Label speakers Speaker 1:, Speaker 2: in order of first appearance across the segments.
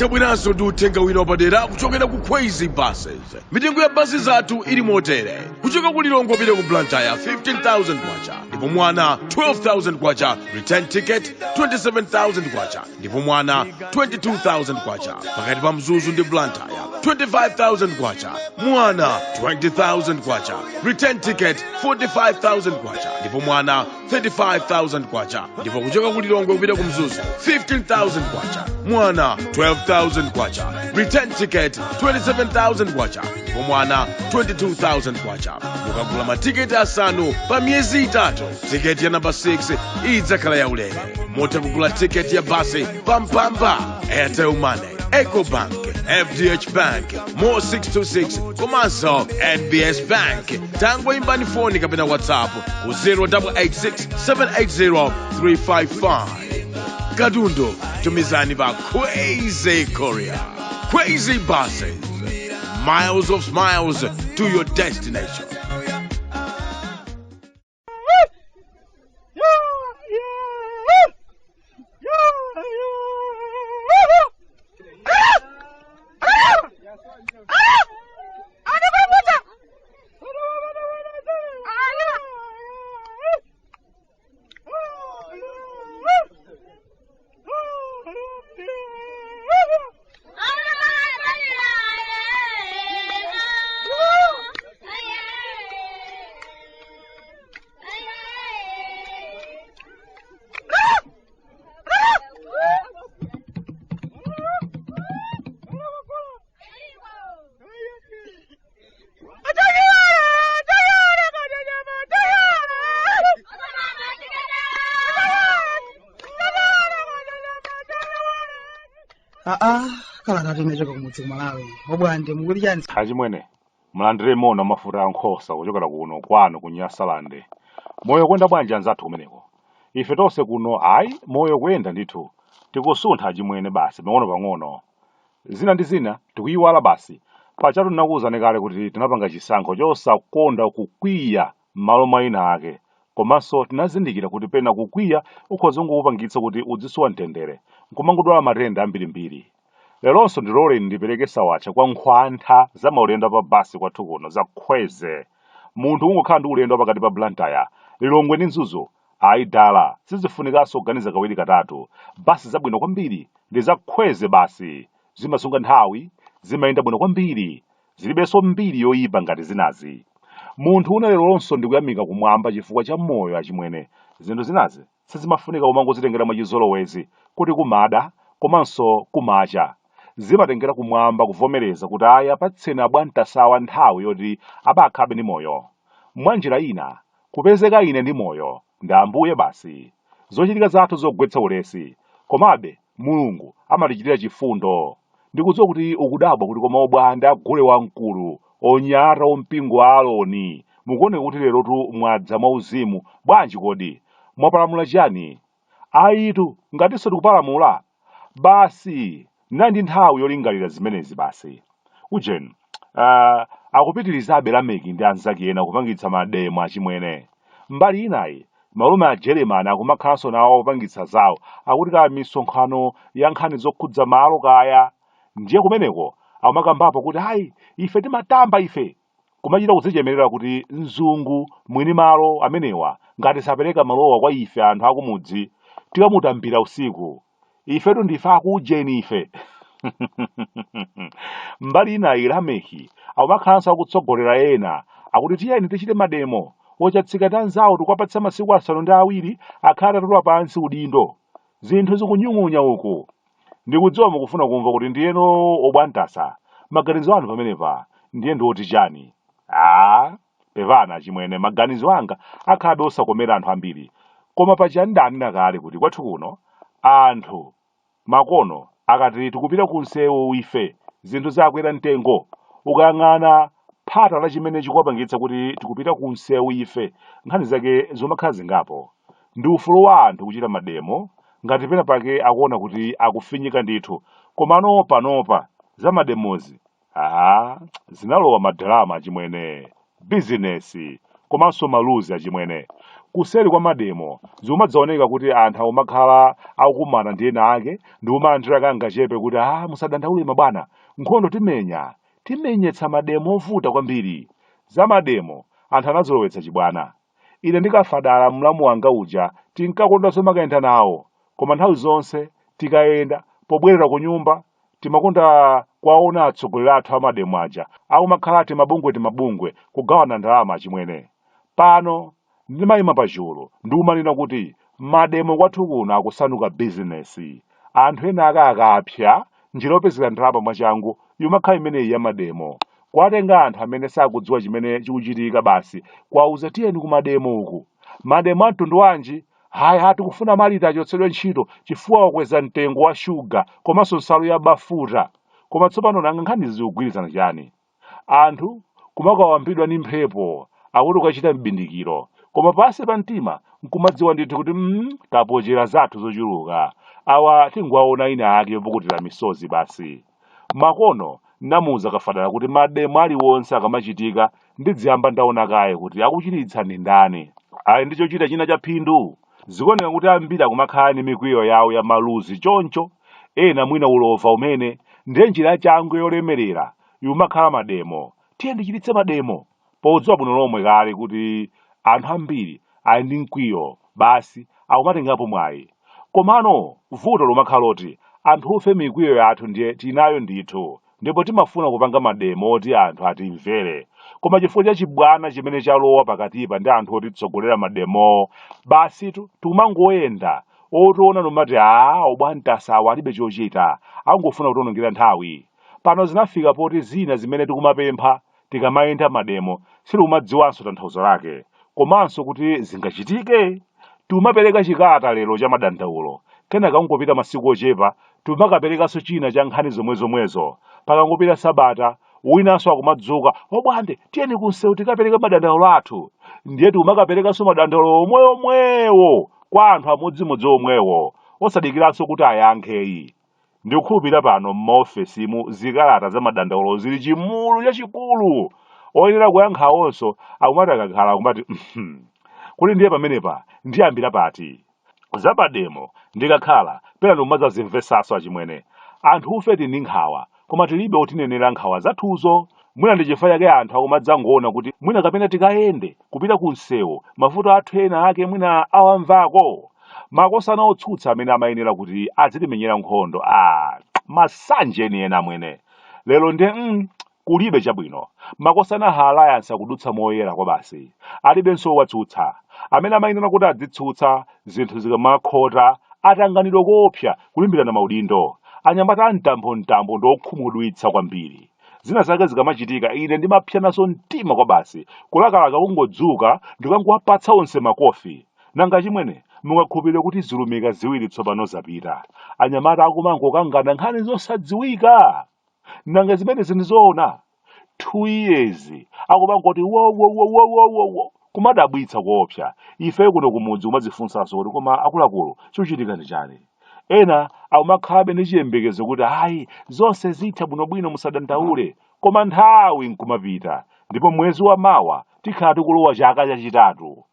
Speaker 1: Tabweranso ndi uthenga wina wapadera kuchokera ku Crazy Buses. Mitengo ya basi zathu ili motere: kuchoka ku Lilongwe kupita ku Blantyre 15,000 kwacha ndipo mwana 12,000 kwacha, return ticket 27,000 kwacha ndipo mwana 22,000 kwacha. Pakati pa Mzuzu ndi Blantyre 25,000 kwacha, mwana 20,000 kwacha, return ticket 45,000 kwacha ndipo mwana 35,000 kwacha. Ndipo kuchoka ku Lilongwe kupita ku Mzuzu 15,000 kwacha, mwana 12,000 kwacha, return ticket 27,000 kwacha ndipo mwana 22,000 kwacha. Mukagula matiketi asanu pa miyezi 3, tiketi ya namba 6 idzakhala yaulere. Mutha kugula tiketi ya basi pa Mpamba, Airtel Money, Ecobank, FDH Bank, Mo 626 komanso NBS Bank. Tangoimbani foni kapena WhatsApp ku 0886 780 355. Katundu tumizani pa Crazy Courier. Crazy Buses, miles of smiles to your destination.
Speaker 2: Aa, kalata tinachoka kumudzi ku Malawi. Obwande, mukuti chani?
Speaker 3: Achimwene, mulandire moni amafuta a nkhosa kuchokera kuno kwanu ku Nyasalande. Moyo kuyenda bwanji anzathu kumeneko? Ife tonse kuno ayi, moyo kuyenda ndithu. Tikusuntha achimwene basi pang'ono pang'ono. Zina ndi zina tikuyiwala basi. Pajatu ndinakuwuzani kale kuti tinapanga chisankho chosakonda kukwiya m'malo mwa ena ake. Komanso tinazindikira kuti pena kukwiya ukhoza kungokupangitsa kuti udzisowa mtendere, nkumangodwala matenda ambirimbiri. Leronso ndiloleni ndipereke sawatcha kwa nkhwantha za maulendo a pa basi kwathu kuno za Khweze. Munthu kungokhala ndi ulendo wa pakati pa Blantyre, Lilongwe ndi Mzuzu, ayi dala, sizifunikanso kuganiza kawiri katatu. Basi zabwino kwambiri ndi za Khweze basi. Zimasunga nthawi, zimayenda bwino kwambiri, zilibenso mbiri yoyipa ngati zinazi. Munthu une leronso ndikuyamika kumwamba chifukwa cha moyo achimwene. Zinthu zinazi sizimafunika kumangozitengera mwachizolowezi kuti kumada komanso kumacha. Zimatengera kumwamba kuvomereza kuti ayi, apatseni abwantasawa nthawi yoti abakhabe ndi moyo. Mwanjira ina, kupezeka ine ndi moyo ndi Ambuye basi. Zochitika zathu zogwetsa ulesi, komabe Mulungu amatichitira chifundo. Ndikudziwa kuti ukudabwa kuti koma Obwande agule wamkulu, onyata ompingo wa Aroni, mukuoneka kuti lerotu mwadza mwauzimu, bwanji kodi? Mwapalamula chiyani? Ayitu, ngatinso tikupalamula? Basi, ndinali ndi nthawi yolingalira zimenezi basi. Ujeni, akupitirizabe Lameki ndi anzake ena kupangitsa mademo achimwene. Mbali inayi, malume a Jeremani akumakhalanso nawo akupangitsa zawo, akuti kaya misonkhano ya nkhani zokhudza malo kaya. Ndiye kumeneko akumakambapo kuti ayi, ife timatamba ife. Kumachita kudzichemerera kuti mzungu mwini malo amenewa ngati sapereka malowa kwa ife anthu akumudzi, tikamutambira usiku. Ifetu ndife akujeni ife. Mbali inayi Lameki akumakhalanso akutsogolera ena akuti tiyeni tichite mademo ochatsika ndi anzawo, tikuwapatsa masiku 7 akhale atatula pansi udindo. Zinthu zikunyung'unya uku. Ndikudziwa mukufuna kumva kuti ndiyeno Obwantasa, maganizo anu pamenepa ndiye ndi oti chani? Aaa, pepani achimwene, maganizo anga akhalabe osakomera anthu ambiri. Koma paja ndidanena kale kuti kwathu kuno anthu makono akati tikupita ku msewu ife, zinthu zakwera mtengo, ukayang'ana phata la chimene chikuwapangitsa kuti tikupita ku msewu ife, nkhani zake zimakhala zingapo. Ndi ufulu wa anthu kuchita mademo ngati pena pake akuona kuti akufinyika ndithu, komano panopa za mademozi aa, zinalowa madalama achimwene, bizinesi komanso maluzi achimwene. Kuseri kwa mademo zikumadzaoneka kuti anthu akumakhala akukumana ndi ena ake ndi kumalandira kangachepe kuti ah, musadandaule mabwana, nkhondo timenya, timenyetsa mademo ovuta kwambiri. Za mademo anthu anazolowetsa chibwana. Ine ndikafadala mlamu wanga uja tinkakondanso makayenda nawo, koma nthawi zonse tikayenda pobwerera ku nyumba timakonda kuwaona atsogoleri athu amademo aja akumakhala timabungwe timabungwe kugawana ndalama achimwene. Pano ndimayima pachulu ndikumanena kuti mademo kwathu kuno akusanduka bizinesi. Anthu ena ake akapsa njira yopezera ndalama mwachangu yumakhala imeneyi ya mademo. Kuwatenga anthu amene sakudziwa chimene chikuchitika basi kuwauza tiyeni ku mademo uku. Mademo a mtundu wanji? Haya, tikufuna Malita achotsedwe ntchito chifukwa wakweza mtengo wa shuga komanso nsalu ya bafuta. Koma tsopano nanga nkhanizi zikugwirizana chani? Anthu kumakawambidwa ndi mphepo akuti kukachita m'bindikiro, koma pansi pa mtima nkumadziwa ndithu kuti tapochera zathu zochuluka. Awa tingowaona ina ake yopukutira misozi basi. Makono ndinamuuza Kafadala kuti mademo aliwonse akamachitika ndidziyamba ndaona kaye kuti akuchititsa ndi ndani. Ali ndi chochita china cha phindu? Zikuoneka kuti ambiri akumakhala ndi mikwiyo yawo ya maluzi choncho, ena mwina ulova umene, ndiye njira yachangu yolemerera yumakhala mademo. Tiye tichititse mademo podziwa bwino lomwe kale kuti anthu ambiri ali ndi mkwiyo basi akumatengapo mwayi. Komano vuto lumakhala loti anthufe mikwiyo yathu ndiye tinayo ndithu ndipo timafuna kupanga mademo oti anthu atimvere. Koma chifukwa cha chibwana chimene chalowa pakatipa ndi anthu otitsogolera mademowo, basitu tikumangoyenda otiona numati aa obwantasa awa alibe chochita, angofuna kutionongera nthawi. Pano zinafika poti zina zimene tikumapempha tikamayenda mademo sitikumadziwanso tanthauzo lake komanso kuti zingachitike. Tikumapereka chikalata lero cha madandaulo, kenaka kungopita masiku ochepa tikumakaperekanso china cha nkhani zomwezomwezo. Pakangopita sabata, winanso akumadzuka, obwande tiyeni kumsewu tikapereke madandaulo athu. Ndiye tikumakaperekanso madandaulo omweomwewo kwa anthu amodzimodzi omwewo, osadikiranso kuti ayankheyi. Ndikukhulupirira pano m'maofesimu zikalata za madandaulo zili chimulu chachikulu. Oyenera kuyankhawonso akumati akakhala akumati kuti ndiye pamenepa ndiyambira pati? Za mademo ndikakhala pena ndikumadzazimvetsanso achimwene. Anthufe tili ndi nkhawa koma tilibe otinenera nkhawa zathuzo. Mwina ndi chifukwa chake anthu akumadzangoona kuti mwina kapena tikayende kupita ku msewu mavuto athu ena ake mwina awamvako. Makosana otsutsa amene amayenera kuti adzitimenyera nkhondo ah, masanje enieni amwene. Lero ndiye kulibe chabwino. Makosana a Alliance akudutsa moyera kwabasi. Alibenso owatsutsa. Amene amayenera kuti adzitsutsa zinthu zikamakhota atanganidwa koopsa kulimbirana maudindo. Anyamata a mtambomtambo ndi okhumudwitsa kwambiri. Zina zake zikamachitika ine ndimapsa nazo mtima kwabasi, kulakalaka kungodzuka ndikangowapatsa onse makofi. Nanga chimwene mungakhulupirire kuti zilumika ziwiri tsopano zapita, anyamata akumangokangana nkhani zosadziwika? Nanga zimenezi ndi zoona? 2 years akumangoti wo wo wo wo wo wo wo kumadabwitsa koopsa. Ife kuno kumudzi kumadzifunsanso kuti koma akuluakulu chikuchitika ndi chani? Ena akumakhalabe ndi chiyembekezo kuti ayi zonse zitha bwinobwino musadandaule, koma nthawi nkumapita ndipo mwezi wa mawa tikhala tikulowa chaka chachitatu.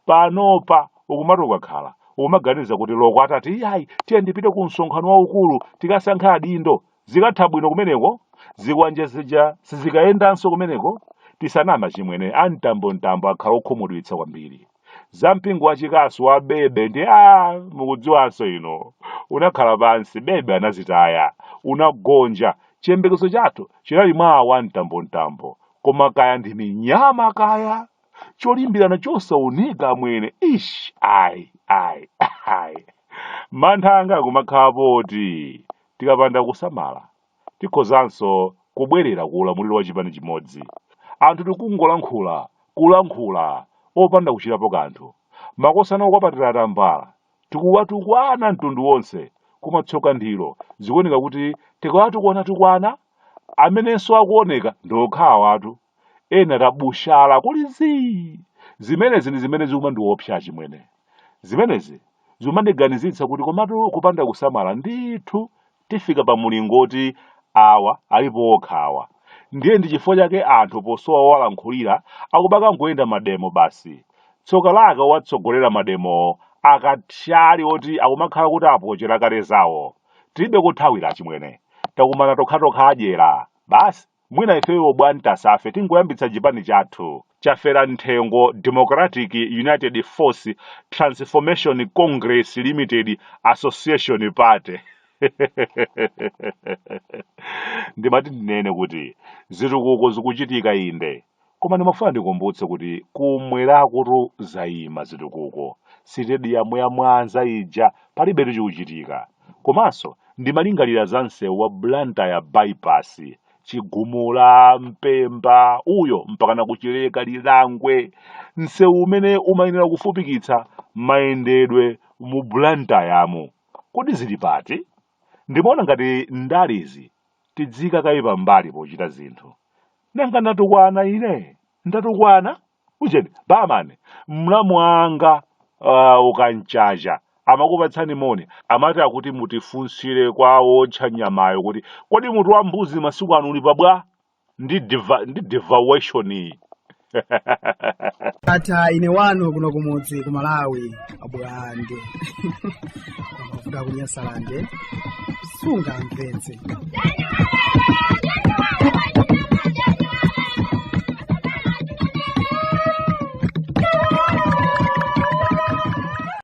Speaker 3: Panopa ukumati ukakhala ukumaganiza kuti loko atati iyayi tiye ndipite ku msonkhano waukulu tikasankhe adindo zikatha bwino kumeneko, zikwanje zija sizikayendanso kumeneko. Tisaname chimwene, a mtambomtambo akhala okhumudwitsa kwambiri. Za mpingo wachikasu wa bebe ndi a mukudziwanso ino unakhala pansi bebe anazitaya unagonja chiyembekezo chathu chinali mwa awa mtambomtambo koma kaya ndi minyama kaya cholimbirana chosaoneka amwene ish ayi ayi ayi mantha anga akumakhala poti tikapanda kusamala tikhozanso kubwerera ku ulamuliro wa chipani chimodzi. Anthu tikungolankhula, kulankhula, opanda kuchitapo kanthu. Makosana okwapatira tambala, tikuwatukwana mtundu wonse, koma tsoka ndilo, zikuoneka kuti tikawatukwana-tukwana, amenenso akuoneka ndi okhawatu. Ena tabushala kuli zii. Zimenezi ndi zimene zikumandiopsa achimwene. Zimenezi zikumandiganizitsa kuti komatu kupanda kusamala ndithu tifika pa mulingo oti awa alipo okha awa. Ndiye ndi chifukwa chake anthu posowa owalankhulira akumakangoyenda mademo basi. Tsoka lake owatsogolera mademowo akathyali oti akumakhala kuti apochera kale zawo. Tilibe kothawira achimwene. Takumana tokhatokha adyera. Basi, mwina ifeyo bwantasafe tingoyambitsa chipani chathu. Chafera Nthengo Democratic United Force Transformation Congress Limited Association Party. Ndimati ndinene kuti zitukuko zikuchitika inde. Koma ndimafuna ndikumbutse kuti kumwerakutu zayima zitukuko. Sitediyamu ya Mwanza ija palibetu chikuchitika. Komanso ndimalingalira za msewu wa Blantyre bypass, Chigumula, Mpemba, uyo mpakana ku Chileka, Lilangwe. Msewu umene umayenera kufupikitsa mayendedwe mu Blantyremu. Kodi zili pati? Ndimaona ngati ndalezi tidziika kaye pambali pochita zinthu. Nanga ndatukwana ine? Ndatukwana? Ujeni, barman, mlamu wanga ukanchacha amakupatsani moni, amati akuti mutifunsire kwa wotcha nyamayo kuti kodi mutu wa mbuzi masiku ano uli pabwa ndi ndi devaluation iyi.
Speaker 2: Ata ine wanu kuno kumudzi ku Malawi abwande amavuta kunyasalande sungamvetse.